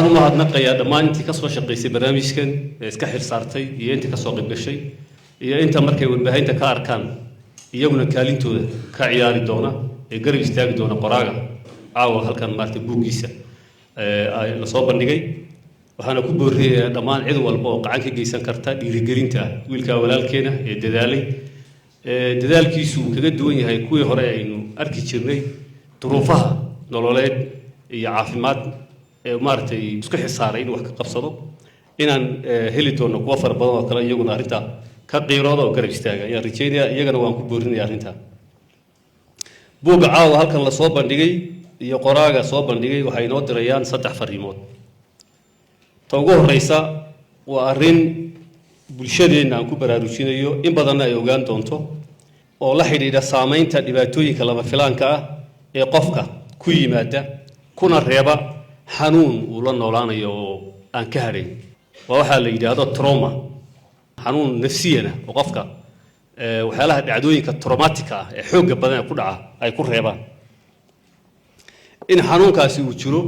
Waxaan u mahadnaqayaa dhammaan intii ka soo shaqaysay barnaamijkan ee iska xil saartay, iyo intii kasoo qayb gashay, iyo inta markay warbaahinta ka arkaan iyaguna kaalintooda ka ciyaari doona ee garab istaagi doona qoraaga caawa halkan maaragtay buuggiisa lasoo bandhigay. Waxaana ku booriyayaa dhammaan cid walba oo gacan ka geysan karta dhiirigelinta wiilka walaalkeena ee dadaalay. Dadaalkiisu uu kaga duwan yahay kuwii hore aynu arki jirnay duruufaha nololeed iyo caafimaad ee maaragtay isku xisaaray inuu wax ka qabsado, inaan heli doono kuwo fara badan oo kale iyaguna arrinta ka qiirooda oo garab istaaga ayaan rajeynaya. Iyagana waan ku boorinaya arrinta. Buugga caawa halkan lasoo bandhigay iyo qoraaga soo bandhigay waxay inoo dirayaan saddex fariimood. Ta ugu horeysa waa arrin bulshadeenna aan ku baraarujinayo, in badanna ay ogaan doonto, oo la xidhiidha saameynta dhibaatooyinka lama filaanka ah ee qofka ku yimaada kuna reeba xanuun uu la noolaanayo oo aan ka hadhayn. Waa waxaa la yidhaahdo trauma, xanuun nafsiyana oo qofka waxyaalaha dhacdooyinka traumatica ah ee xoogga badan ee ku dhaca ay ku reebaan. In xanuunkaasi uu jiro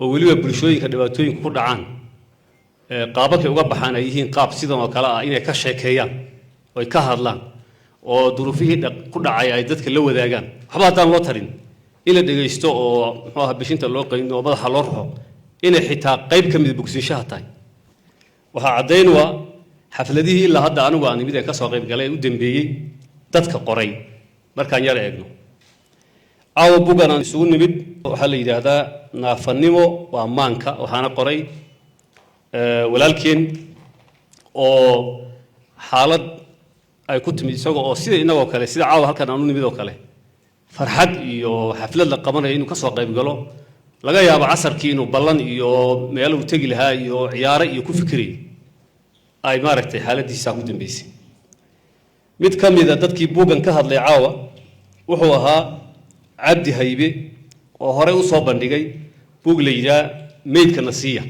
oo weliba bulshooyinka dhibaatooyinka ku dhacaan qaababkay uga baxaan ay yihiin qaab sidan oo kale ah, inay ka sheekeeyaan oo ay ka hadlaan oo duruufihii ku dhacay ay dadka la wadaagaan. Waxba haddaan loo tarin, in la dhegaysto oo muxuu aha bishinta loo qayn oo madaxa loo ruxo, inay xitaa qayb ka mida bogsiinshaha tahay. Waxaa caddayn waa xafladihii ilaa hadda anigu aan imid ee kasoo qayb galay ee u dambeeyey dadka qoray markaan yar eegno. Caawa buggan aan isugu nimid waxaa la yidhaahdaa "Naafanimo waa Maanka". Waxaana qoray walaalkeen oo xaalad ay ku timid isaga oo sida inagoo kale, sida caawa halkan aan u nimid oo kale, farxad iyo xaflad la qabanayo inuu kasoo qayb galo laga yaabo, casarkii inuu ballan iyo meelo uu tegi lahaa iyo ciyaaro iyo ku fikirayay, ay maaragtay xaaladiisaa ku dambeysay. Mid ka mida dadkii buuggan ka hadlay caawa wuxuu ahaa Cabdi Haybe, oo horey u soo bandhigay buug la yidhaha "Meydka Nasiya".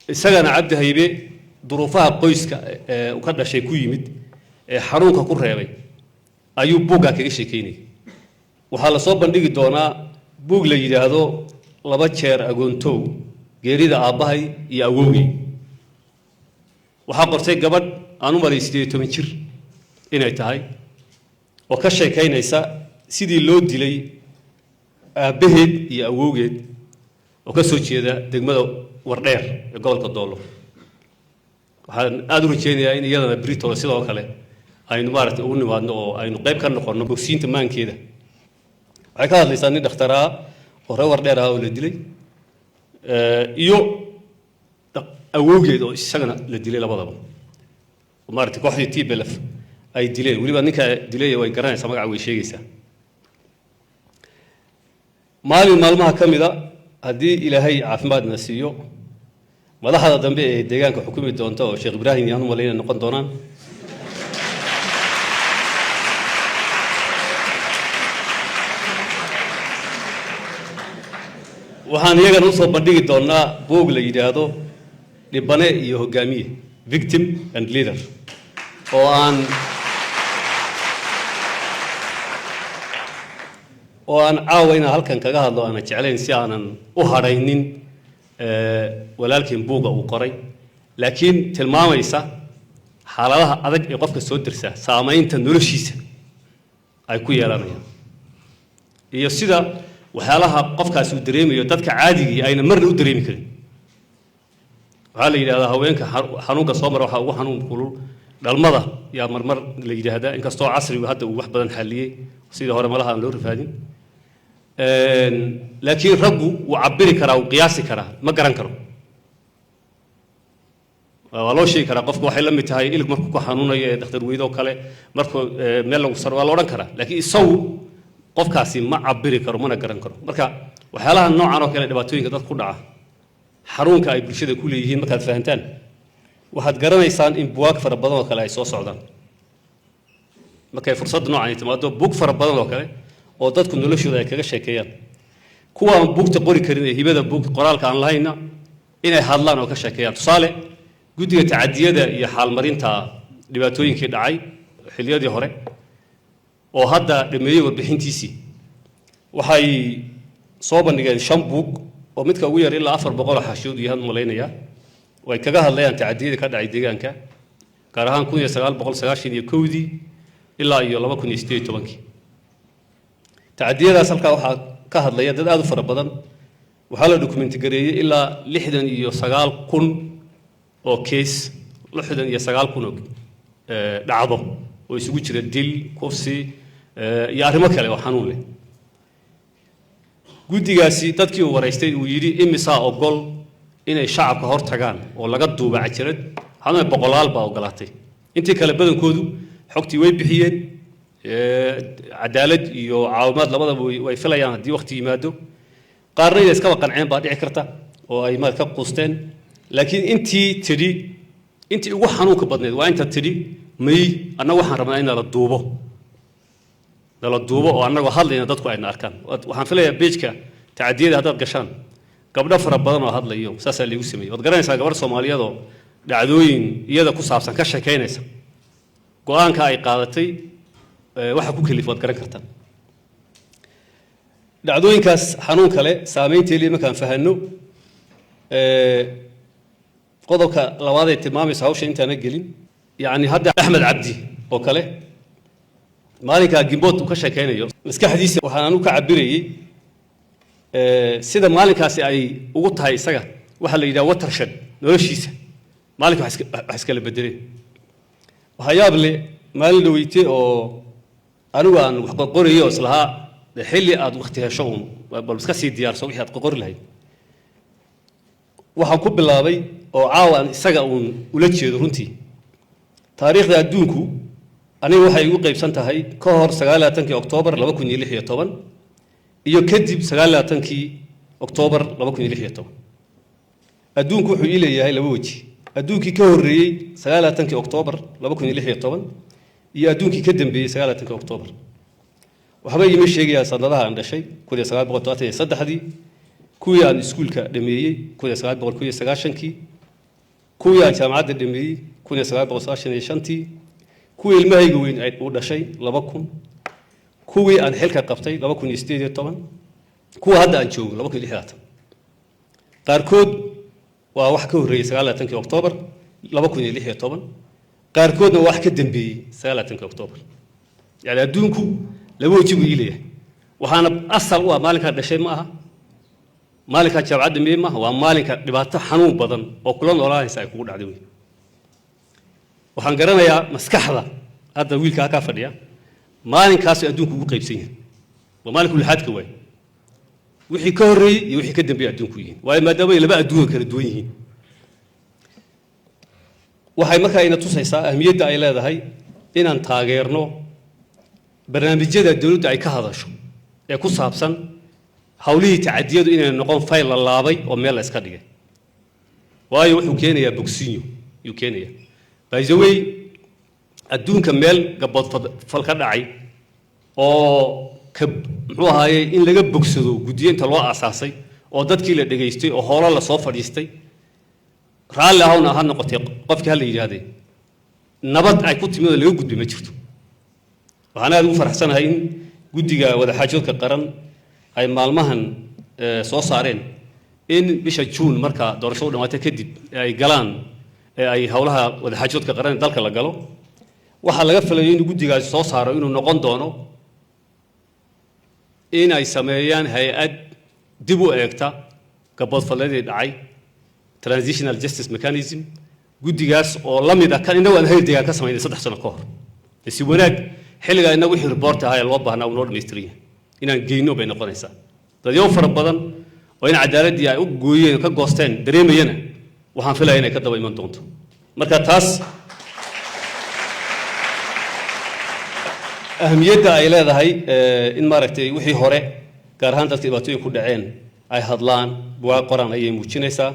Isagana Cabdi Haybe duruufaha qoyska ee uu ka dhashay ku yimid ee xanuunka ku reebay ayuu buuggaa kaga sheekeynayay. Waxaa la soo bandhigi doonaa buug la yidhaahdo "Laba Jeer Agoontow: Geerida Aabbahay iyo Awowgay". Waxaa qortay gabadh aan u malay 18 jir inay tahay, oo ka sheekaynaysa sidii loo dilay aabbaheed iyo awowgeed, oo ka soo jeeda degmada Wardheer ee gobolka Doolo. Waxaan aada u rajeynayaa in iyadana britooda sidoo kale aynu maaragtay ugu nimaadno oo aynu qayb ka noqonno bogsiinta maankeeda. Waxay ka hadlaysaa nin dhakhtaraa oo reer Wardheer ah oo la dilay iyo awowgeed oo isagana la dilay, labadaba maaragtay kooxdii TPLF ay dileen. Weliba ninka dilay way garanaysaa, magaca way sheegaysaa. Maalin maalmaha ka mida, haddii Ilaahay caafimaadna siiyo, madaxda dambe ee deegaanka xukumi doonta oo Sheekh Ibraahim yaan u malayna noqon doonaan, waxaan iyagana usoo bandhigi doonaa buug la yidhaahdo "Dhibane iyo Hogaamiye", "Victim and Leader", oo aan caawa inaan halkan kaga hadlo aanan jeclayn, si aanan u hadhaynin walaalkiin buugga uu qoray, laakiin tilmaamaysa xaaladaha adag ee qofka soo dirsa, saamaynta noloshiisa ay ku yeelanayaan, iyo sida waxyaalaha qofkaasi uu dareemayo dadka caadigii ayna marna u dareemi karin. Waxaa la yidhahdaa haweenka xanuunka soo mara waxaa ugu xanuun kulul dhalmada, yaa marmar la yidhaahdaa, inkastoo casrigu hadda uu wax badan xalliyey, sidii hore malaha aan loo rafaadin. Laakiin raggu wuu cabiri karaa, wuu qiyaasi karaa, ma garan karo. Waa loo sheegi karaa qofku waxay la mid tahay ilig markuu ku xanuunayo ee dhakhtar weydo kale, markuu meel lagu saro waa la odhan karaa, laakiin isagu qofkaasi ma cabiri karo mana garan karo. Marka waxyaalaha noocan oo kale, dhibaatooyinka dad ku dhaca, xanuunka ay bulshada ku leeyihiin markaad fahantaan, waxaad garanaysaan in buwaag fara badan oo kale ay soo socdaan markay fursadda noocan ay timaado, buug fara badan oo kale oo dadku noloshooda ay kaga sheekeeyaan. Kuwa aan buugta qori karin ee hibada buug qoraalka aan lahayna inay hadlaan oo ka sheekeeyaan. Tusaale, guddiga tacadiyada iyo xaalmarinta dhibaatooyinkii dhacay xilliyadii hore oo hadda dhameeyey warbixintiisii waxay soo bandhigeen shan buug. oo midka ugu yar ilaa 400 oo xaashiyood yahaan malaynayaa, oo ay kaga hadlayaan tacadiyada ka dhacay deegaanka, gaar ahaan 1991-dii ilaa iyo 2018-kii. Tacadiyadaas halkaa waxaa ka hadlaya dad aada u fara badan. Waxaa la document gareeyey ilaa 69,000 oo case, 69,000 oo dhacdo oo isugu jira dil, kufsi iyo arrimo kale oo xanuun leh. Guddigaasi dadkii uu waraystay uu yidhi imisaa ogol inay shacabka hor tagaan oo laga duuba cajalad, waxaan boqolaal baa ogolaatay. Intii kale badankoodu xogtii way bixiyeen. Cadaalad iyo caawimaad labadaba way filayaan haddii waqti yimaado. Qaarna inay iskaba qanceen baa dhici karta oo ay maad ka quusteen. Laakiin intii tidhi, intii ugu xanuunka badneed waa inta tidhi: "May, annagu waxaan rabnaa in nala duubo, nala duubo oo annagoo hadlayna dadku ayna arkaan." Waxaan filayaa page-ka tacadiyada haddaad gashaan, gabdho fara badan oo hadlayo "saasaa liigu sameeyey". Waad garanaysaa gabadh Soomaaliyeed oo dhacdooyin iyada ku saabsan ka sheekaynaysa, go-aanka ay qaadatay waxa ku kalif waad garan kartaan. Dhacdooyinkaas xanuun kale saameynteedii markaan fahanno, qodobka labaad ay tilmaamaysa hawsha intaana gelin, yacni hadda Axmed Cabdi oo kale, maalinkaa Gimbood uu ka sheekaynayo, maskaxdiisa waxaan anu ka cabirayey sida maalinkaasi ay ugu tahay isaga waxaa la yidhaha watershed noloshiisa, maalinka wax iskala bedeleen. Waxaa yaab leh, maalin dhaweyte oo anigu aan wax qorqorayo oo islahaa xilli aad wakti hesho uun bal iska sii diyaarso wixii aad qorqori lahayd, waxaan ku bilaabay oo caawa aan isaga uun ula jeedo. Runtii taariikhda adduunku aniga waxay igu qaybsan tahay ka hor 29-kii Oktoobar 2016 iyo kadib 29-kii Oktoobar 2016. Adduunku wuxuu ii leeyahay laba weji: adduunkii ka horreeyey 29-kii Oktoobar 2016 iyo adduunkii ka dambeeyey 29-kii Oktoobar. Waxba iima sheegayaa sanadaha aan dhashay, 1973-dii, kuwii aan iskuulka dhameeyey, 1991-kii, kuwii aan jaamacadda dhameeyey, 1995-tii, kuwii ilmahayga weyn uu dhashay, 2000, kuwii aan xilka qabtay, 2018, kuwa hadda aan joogo, 2026. Qaarkood waa wax ka horreeyey 29-kii Oktoobar 2016, qaarkoodna waa wax ka dambeeyey 29-kii Oktoobar. Yani adduunku laba weji buu ii leeyahay. Waxaana asal u ah maalinkaa dhashay ma aha, maalinkaa jaamacad dhameeyey maaha, waa maalinka dhibaato xanuun badan oo kula noolaanaysa ay kugu dhacday wey. Waxaan garanayaa maskaxda hadda wiilka halkaa fadhiya maalinkaasuu adduunku ugu qaybsan yahay. Waa maalinka lixaadka waay, wixii ka horreeyey iyo wixii ka dambeeyey adduunku yihiin, waayo maadaama ay laba adduunka kala duwan yihiin. Waxay markaa ina tusaysaa ahmiyadda ay leedahay inaan taageerno barnaamijyada dowladda ay ka hadasho ee ku saabsan hawlihii tacadiyadu inay noqon fayl la laabay oo meel la iska dhigay, waayo wuxuu keenayaa bogsiinyo yuu keenayaa. By the way, adduunka meel gabood fal ka dhacay oo ka muxuu ahaaye in laga bogsado guddiyo inta loo aasaasay oo dadkii la dhegaystay oo hoolo lasoo fadhiistay, raalli ahawna ha noqotay qofkii ha la yidhaahdee, nabad ay ku timid oo laga gudbay ma jirto. Waxaan aada ugu faraxsanahay in guddiga wadaxaajoodka qaran ay maalmahan soo saareen in bisha Juun, marka doorashadu dhamaatay kadib, ay galaan ee ay howlaha wadaxaajoodka qaran ee dalka la galo. Waxaa laga filayo inuu guddigaasi soo saaro inuu noqon doono in ay sameeyaan hay-ad dib u eegta gaboodfalleedii dhacay, transitional justice mechanism. Guddigaas oo la mid ah kan innagu aan hayr deegaan ka samaynay 3 sano ka hor. Si wanaag xilligaa innagu wixii report ahaa ee loo baahnaa uu noo dhammaystiran yahay, inaan geyno bay noqonaysaa. Dadyo fara badan oo in cadaaladdii ay u gooyeen oo ka goosteen dareemayana, waxaan filaya inay ka daba iman doonto. Marka taas ahamiyadda ay leedahay in maaragtay wixii hore, gaar ahaan dadka dhibaatooyin ku dhaceen, ay hadlaan, bugaag qoraan ayay muujinaysaa,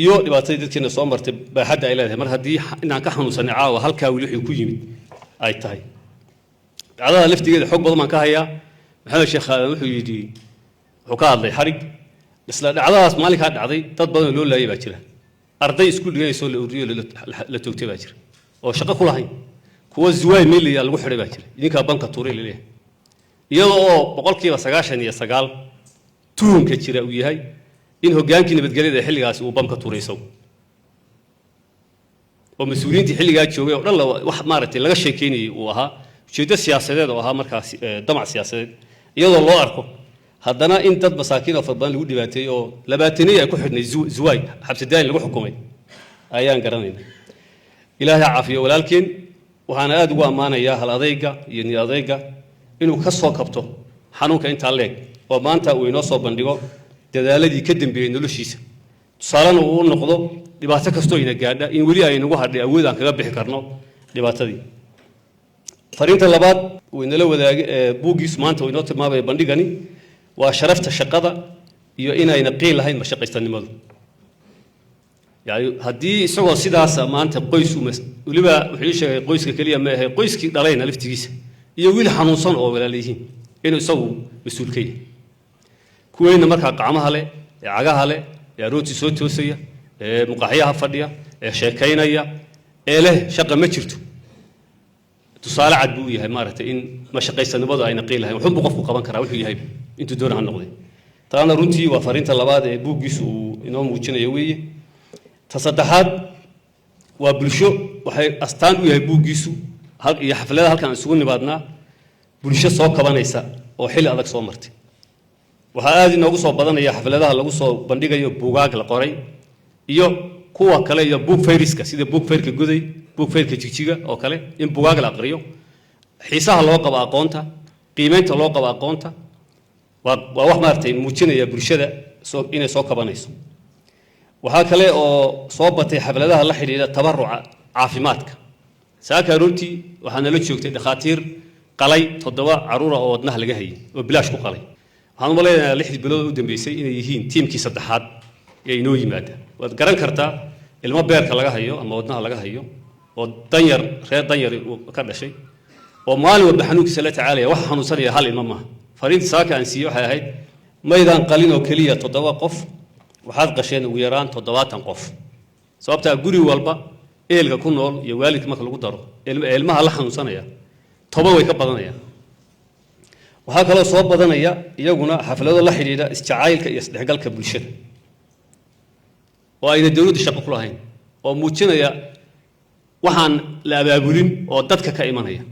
iyo dhibaatadii dadkeena soo martay baaxadda ay leedahay. Mar haddii inaan ka xanuunsanay caawa halkaa weli wixii ku yimid ay tahay dhacdada laftigeeda, xog badan baan ka hayaa. Maxamed Sheekh Aadan wuxuu yidhi, wuxuu ka hadlay xarig isla dhacdadaas maalinkaa dhacday dad badan oo loo laayay baa jira. Arday iskuul dhiganaysoo la ururiyo la toogtay baa jira oo shaqo ku lahayn. Kuwa Zuwaay meliya lagu xidhay baa jira, idinkaa banka tuuray laleeyahay, iyadoo oo 99% tuhunka jira uu yahay. In hoggaankii nabadgelyada ee xilligaasi uu bam ka tuuray isagu, oo mas-uuliyiintii xilligaa joogay oo dhan wax maaragtay laga sheekeynayay uu ahaa ujeeddo siyaasadeed oo ahaa markaas damac siyaasadeed iyadoo loo arko, haddana in dad masaakiin oo fara badan lagu dhibaateeyey oo 20-yo ay ku xidhnay Zuwaay, xabsi daayin lagu xukumay ayaan garanayna. Ilaahay ha caafiyo walaalkeen. Waxaana aada ugu ammaanayaa hal adayga iyo ni adayga inuu ka soo kabto xanuunka intaa leeg, oo maanta uu inoo soo bandhigo dadaaladii ka dambeeyey noloshiisa, tusaalena uu u noqdo dhibaato kastoo ina gaadha in weli ay nagu hadhay awood aan kaga bixi karno dhibaatadii. Fariinta labaad uu inala wadaagay buuggiisu maanta uu inoo tilmaamaya bandhigani waa sharafta shaqada iyo inayna qiil lahayn mashaqaystanimadu. Yani haddii isagoo sidaasa maanta qoys weliba wuxuu ii sheegay qoyska keliya ma ahe, qoyskii dhalayna laftigiisa iyo wiil xanuunsan oo walaalayihiin inuu isagu mas-uul ka yahay. Kuweyna markaa qacmaha leh ee cagaha leh ee aroortii soo toosaya ee muqaxyaha fadhiya ee sheekaynaya ee leh shaqa ma jirto, tusaale cad buu u yahay maaragtay in mashaqaysanimadu ayna qiil lahayn. Wuxuunbuu qofku qaban karaa wuxuu yahay intuu doona ha noqday. Taana runtii waa fariinta labaad ee buuggiisu uu inoo muujinayo weeye. Ta saddexaad waa bulsho. Waxay astaan u yahay buuggiisu iyo xafladaha halkan aan isugu nimaadnaa bulsho soo kabanaysa oo xilli adag soo martay. Waxaa aada inoogu soo badanaya xafladaha lagu soo bandhigayo buugaag la qoray iyo kuwa kale iyo book fairiska, sida book fairka Goday, book fairka Jigjiga oo kale, in buugaag la aqriyo. Xiisaha loo qabo aqoonta, qiimeynta loo qabo aqoonta waa wax maaragtay muujinaya bulshada soo inay soo kabanayso. Waxaa kale oo soo batay xafladaha la xidhiidha tabaruca caafimaadka. Saaka aroortii waxaa nala joogtay dhakhaatiir qalay 7 caruura oo wadnaha laga hayay oo bilaash ku qalay. Waxaan u malaynayaa 6dii bilood u dambeysay inay yihiin tiimkii saddexaad ee inoo yimaada. Waad garan kartaa ilmo beerka laga hayo ama wadnaha laga hayo oo danyar, reer danyar ka dhashay, oo maalin walba xanuunkiisa la tacaalaya. Waxa xanuunsanaya hal ilmo maaha. Fariintii saaka aan siiyey waxay ahayd: maydaan qalin oo keliya 7 qof, waxaad qasheen ugu yaraan 70 qof, sababtaa guri walba ehelka ku nool iyo waalidka marka lagu daro ilmaha la xanuunsanaya 10 way ka badanayaan. Waxaa kaloo soo badanaya iyaguna xaflado la xidhiidha isjacaylka iyo isdhexgalka bulshada oo ayna dowladdu shaqo ku lahayn, oo muujinaya waxaan la abaabulin oo dadka ka imanaya.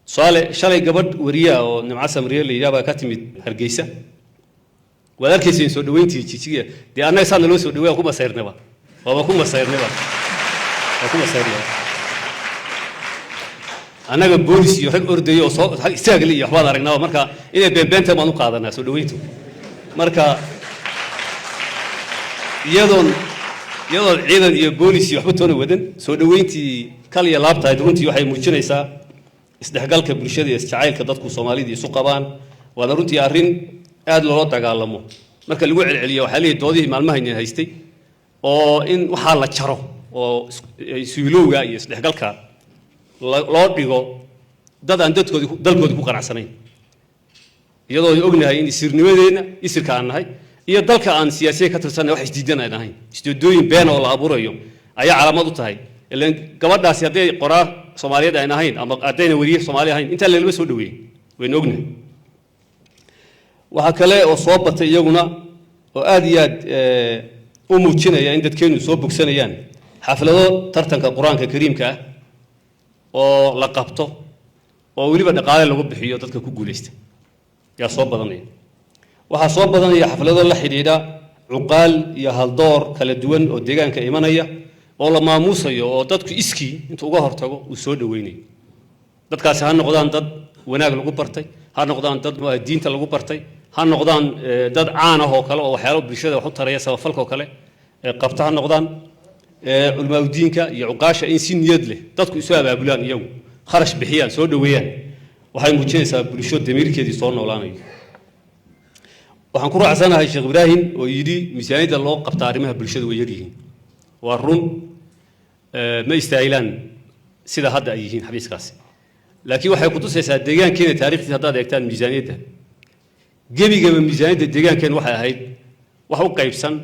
Tusaale, shalay gabadh wariyaa oo Nimco Samriye la yidhaha baa ka timid Hargeysa. Waad arkayseen soo dhaweyntii Jijiga. Dee annaga saa naloo soo dhaweyn, ku masayrnaba, waaba ku masayrnaba, waa ku masayrnaba. Annaga boolis iyo rag ordaya oo soo istaagle iyo waxbaan aragnaa, marka inay beenbeenta baan u qaadanaa soo dhaweyntu. Marka iyadoon ciidan iyo boolis iyo waxba toona wadan, soo dhaweyntii kal iyo laabtahayd runtii waxay muujinaysaa isdhexgalka bulshada iyo isjacaylka dadku Soomaalida isu qabaan. Waana runtii arrin aada loola dagaalamo marka lagu celceliyo waxaa leeyahy doodihii maalmahayna haystay oo in waxaa la jaro oo isuilowga iyo isdhexgalka loo dhigo dad aan dadkoodi dalkoodi ku qanacsanayn, iyadoo ognahay in isirnimadeenna, isirka aan nahay iyo dalka aan siyaasiya ka tirsannahay wax isdiidan aan ahayn. Isdoodooyin been oo la abuurayo ayaa calaamad u tahay. Ilaan gabadhaasi hadday qoraa Soomaaliyeed aan ahayn ama haddayna weriye Soomaali ahayn, intaa lalama soo dhaweeyey, waynu ognahay. Waxaa kale oo soo batay iyaguna oo aada iyo aad u muujinaya in dadkeennu soo bogsanayaan xaflado tartanka Qur-aanka Kariimka ah oo la qabto, oo weliba dhaqaale lagu bixiyo dadka ku guulaysta yaa soo badanaya. Waxaa soo badanaya xaflado la xidhiidha cuqaal iyo haldoor kala duwan oo deegaanka imanaya oo la maamuusayo, oo dadku iskii intuu uga hortago uu soo dhaweynayo. Dadkaasi ha noqdaan dad wanaag lagu bartay, ha noqdaan dad diinta lagu bartay, ha noqdaan dad caan ah oo kale oo waxyaalo bulshada wax u taraya, samafalka oo kale qabta ha noqdaan. Culimaaudiinka iyo cuqaasha in si niyad leh dadku isu abaabulaan, iyagu kharash bixiyaan, soo dhaweeyaan, waxay muujinaysaa bulsho damiirkeedii soo noolaanayo. Waxaan ku raacsanahay Sheekh Ibraahim oo yidhi miisaaniyadda loo qabta arrimaha bulshada way yaryihiin. Waa run, ma istaahilaan sida hadda ay yihiin xabiiskaasi, laakiin waxay kutusaysaa deegaankeena taarikhdiisa. Haddaad eegtaan miisaaniyadda gebigaba, miisaaniyadda deegaankeen waxay ahayd wax u qaybsan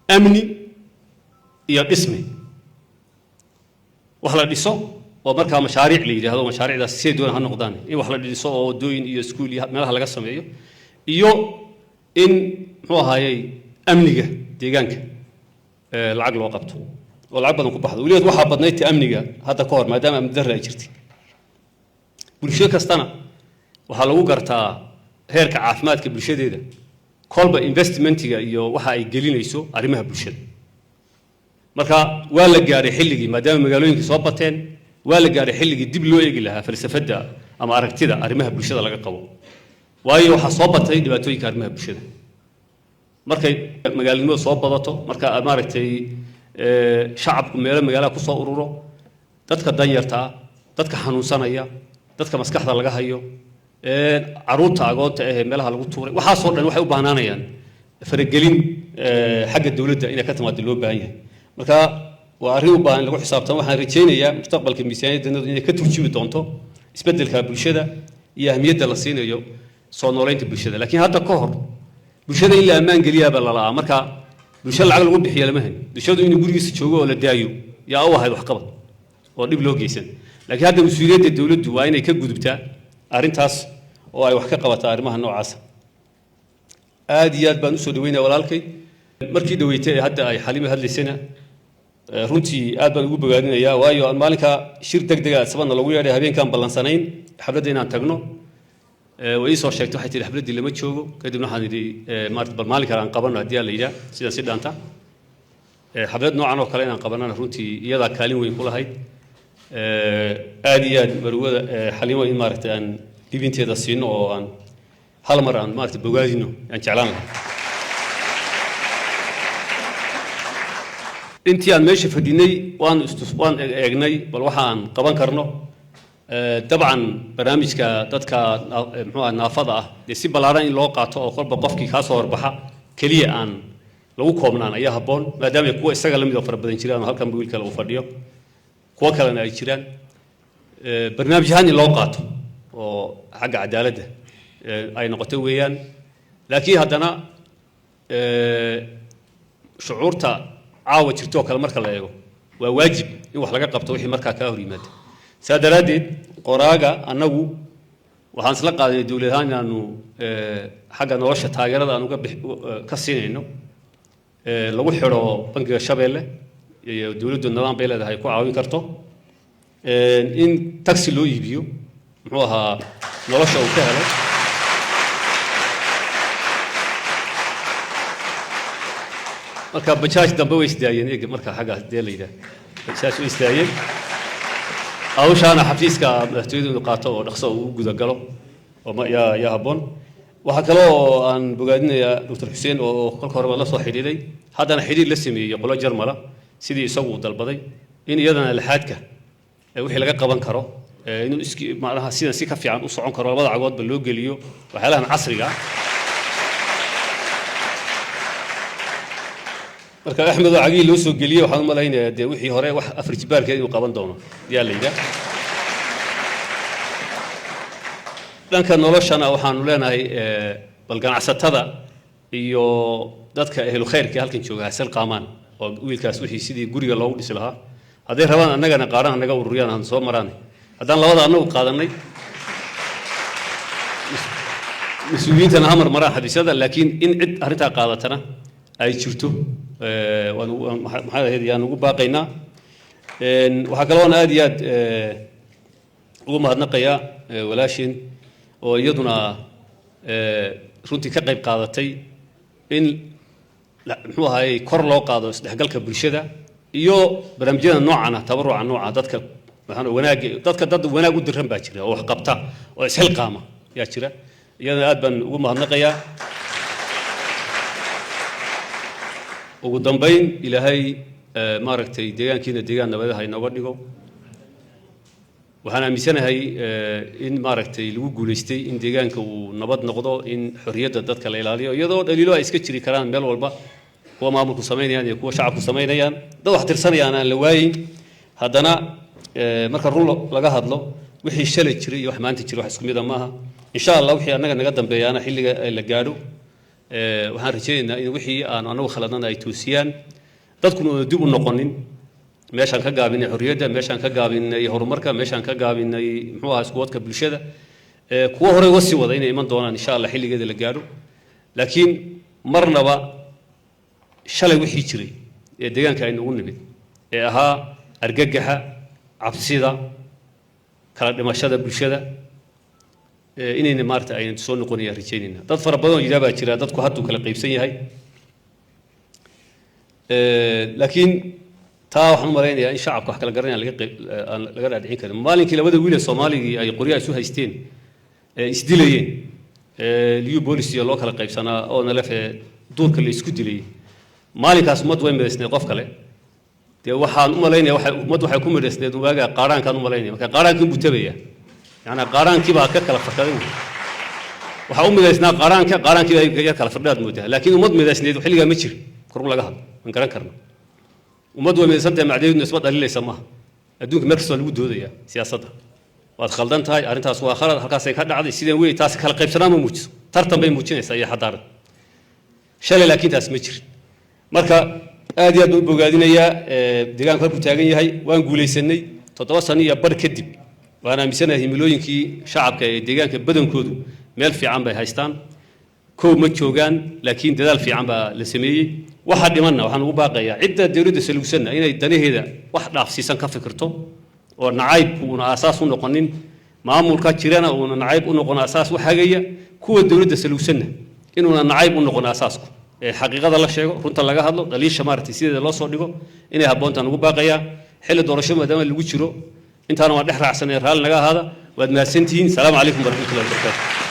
amni iyo dhisme, wax la dhiso oo markaa mashaariic la yidhaahdo. Mashaariicdaas siday doona ha noqdaan, in wax la dhiso oo waddooyin iyo iskuul iyo meelaha laga sameeyo iyo in Muxuu ahaayey amniga deegaanka lacag loo qabto oo lacag badan ku baxdo. Weligeed waxaa badnayd ta amniga hadda ka hor, maadaama amni darra ay jirtay. Bulsho kastana waxaa lagu gartaa heerka caafimaadka bulshadeeda kolba investmentiga iyo waxa ay gelinayso arrimaha bulshada. Marka waa la gaadhay xilligii, maadaama magaalooyinkii soo bateen, waa la gaadhay xilligii dib loo eegi lahaa falsafadda ama aragtida arrimaha bulshada laga qabo, waayo waxaa soo batay dhibaatooyinka arrimaha bulshada. Markay magaalanimadu soo badato, marka maaragtay shacabku meelo magaalada kusoo ururo, dadka danyarta ah, dadka xanuunsanaya, dadka maskaxda laga hayo, caruurta agoonta ah ee meelaha lagu tuuray, waxaasoo dhan waxay u baahnaanayaan faragelin xagga dowladda inay ka timaado loo baahan yahay. Marka waa arrin u baahan in lagu xisaabtamo. Waxaan rajaynayaa mustaqbalka miisaaniyaddanadu inay ka turjumi doonto isbeddelka bulshada iyo ahmiyadda la siinayo soo noolaynta bulshada. Laakiin hadda ka hor bulshada in la ammaan geliyaaba lala'aa. Marka bulsho lacag lagu bixiyo lama hayn. Bulshadu inuu gurigiisa joogo oo la daayo yaa u ahayd waxqabad oo dhib loo geysan. Laakiin hadda mas-uuliyadda dowladdu waa inay ka gudubtaa arrintaas oo ay wax ka qabataa arrimaha noocaasa. Aad iyo aad baan usoo dhaweynaya walaalkay. Markii dhaweytay ee hadda ay Xaliima hadlaysayna, runtii aad baan ugu bogaadinayaa, waayo maalinka shir deg dega sabadna lagu yeedhay, habeenkaan ballansanayn xafladda inaan tagno. Way ii soo sheegtay, waxay tihi xafladdii lama joogo. Kadibna waxaan idhi maarata bal maalin kale aan qabanno haddii aan la yidhaah sidan si dhaanta. Xaflad noocan oo kale inaan qabanana runtii iyadaa kaalin weyn ku lahayd. Aad iyo aad marwada Xaliimo in maaragtay aan dhibinteeda siino oo aan hal mar aan maaragtay bogaadino aan jeclaan lahaa. Intii aan meesha fadhinay waan istus, waan eegnay bal waxaan qaban karno. Dabcan barnaamijka dadka muxuu ahaa naafada ah dee si ballaaran in loo qaato oo kolba qofkii kaa soo horbaxa keliya aan lagu koobnaan ayaa habboon, maadaama ay kuwa isaga la mid oo fara badan jiraan oo halkanba wiil kale uu fadhiyo, kuwo kalena ay jiraan. Barnaamij ahaan in loo qaato oo xagga cadaaladda ay noqoto weeyaan. Laakiin haddana shucuurta caawa jirto oo kale marka la eego, waa waajib in wax laga qabto wixii markaa kaa hor yimaada. Saa daraaddeed qoraaga annagu waxaan isla qaadanay dowlad ahaan inaanu xagga nolosha taageerada aan uga ka siinayno, lagu xidho bangiga Shabeelle iyo dowladdu nidaam bay leedahay ku caawin karto, in taxi loo iibiyo, muxuu ahaa, nolosha uu ka helo. Marka bajaaj dambe way isdaayeen eeg, marka xaggaas dee la yidhaah bajaaj way isdaayeen. Hawshaana xafiiska madaxtooyadu inuu qaato oo dhaqso uu u gudagalo oo yaa habboon. Waxaa kale oo aan bogaadinayaa Doctor Xuseen oo kolka horeba la soo xidhiidhay, haddana xidhiidh la sameeyey qolo Jarmala sidii isagu uu dalbaday, in iyadana laxaadka wixii laga qaban karo, inuu iski macnaha sidan si ka fiican u socon karo, labada cagoodba loo geliyo waxyaalahan casriga ah. Marka Axmed oo cagihii loo soo geliyey, waxaan u malaynayaa dee wixii hore wax afar jibaarkeed inuu qaban doono yaa la yidhaah. Dhanka noloshana waxaanu leenahay bal ganacsatada iyo dadka ehlu khayrka halkan jooga hasal qaamaan oo wiilkaas wixii sidii guriga loogu dhisi lahaa hadday rabaan annagana qaaraan naga ururiyaan aan soo maraan. Haddaan labada annagu qaadanay, mas-uuliyiintana ha marmaraan xafiisyada, laakiin in cid arrintaa qaadatana ay jirto maxaa ahayd yaan ugu baaqaynaa. Waxaa kaloon aad iyo aad ugu mahadnaqayaa walaashiin oo iyaduna runtii ka qayb qaadatay in muxuu ahaayey kor loo qaado isdhexgalka bulshada iyo barnaamijyada noocan ah, tabaruca nooca dadka waxaan wanaag dadka dad wanaag u diran baa jira oo wax qabta oo isxilqaama yaa jira. Iyadana aad baan ugu mahadnaqayaa. Ugu dambayn, Ilaahay maaragtay deegaankiina deegaan nabadaha inooga dhigo. Waxaan aaminsanahay in maaragtay lagu guulaystay in deegaanka uu nabad noqdo, in xorriyadda dadka la ilaaliyo, iyadoo dhaliilo ay iska jiri karaan meel walba, kuwa maamulku samaynayaan iyo kuwa shacabku samaynayaan, dad wax tirsanayaan aan la waayin. Haddana marka run laga hadlo, wixii shalay jiray iyo wax maanta jira wax isku mid ah maaha. Insha Allah wixii annaga naga dambeeyaana xilliga la gaadho, waxaan rajaynaynaa in wixii aan anagu khaladnana ay toosiyaan, dadkuna una dib u noqonin meeshaan ka gaabinay xorriyadda, meeshaan ka gaabinay horumarka, meeshaan ka gaabinay muxuu ahaa isku wadka bulshada. Kuwo hore uga sii wada inay iman doonaan insha Allah xilligeeda la gaadho. Laakiin Marnaba shalay wixii jiray ee deegaanka aynu ugu nimid ee ahaa argagaxa, cabsida, kala dhimashada bulshada, inayna maarata aynan soo noqonayaan rajaynayna. Dad fara badan oo yidhaa baa jira, dadku hadduu kala qaybsan yahay, laakiin taa waxaan u malaynayaa in shacabka wax kala garanaya laga qayb aan laga dhaadhicin karin. Maalinkii labada wiil ee Soomaaligii ay qoryaha isu haysteen ee isdilayeen, liyu bolis iyo loo kala qaybsanaa oo nalefe duurka la isku dilayay, maalinkaas ummad way midaysneed. Qof kale dee waxaan u malaynaya waxay ummad waxay ku midaysneed waagaa qaaraankaan u malaynaya. Marka qaaraankin buu tabaya, yacnaa qaaraankii baa ka kala farkaday. Waxaa u midaysnaa qaaraanka, qaaraankii baa yar kala firdhaad moodaa, laakiin ummad midaysneed xilligaa ma jirin. Korun laga hadlo waan garan karna, ummad way midaysan tahay, macdadeeduna isma dhaliilaysa maaha. Adduunka meel kastoo lagu doodaya siyaasadda, waad khaldan tahay, arrintaas waa khalad, halkaasay ka dhacday, sideen wey, taasi kala qaybsanaan ma muujiso, tartan bay muujinaysaa iyo xadaarad. Shalay laakiin taas ma jirin. Marka aad iyo aad baan u bogaadinayaa deegaanku halkuu taagan yahay. Waan guulaysanay 7 sano iyo bar kadib. Waan aaminsanahay himilooyinkii shacabka ee deegaanka badankoodu meel fiican bay haystaan. Kow ma joogaan, laakiin dadaal fiican baa la sameeyey. Waxa dhimanna waxaan ugu baaqayaa cidda dowladda salugsanna inay danaheeda wax dhaafsiisan ka fikirto, oo nacaybku uuna aasaas u noqonin, maamulka jirana uuna nacayb u noqon aasaas wax hagaya, kuwa dowladda salugsanna inuuna nacayb u noqon aasaasku, ee xaqiiqada la sheego, runta laga hadlo, dhaliisha maaragtay sideeda loo soo dhigo inay habboontaan ugu baaqayaa. Xilli doorasho maadaama lagu jiro, intaana waan dhex raacsanay, raalli naga ahaada. Waad mahadsantihiin. Salaamu calaykum waraxmatullahi wabarakaatu.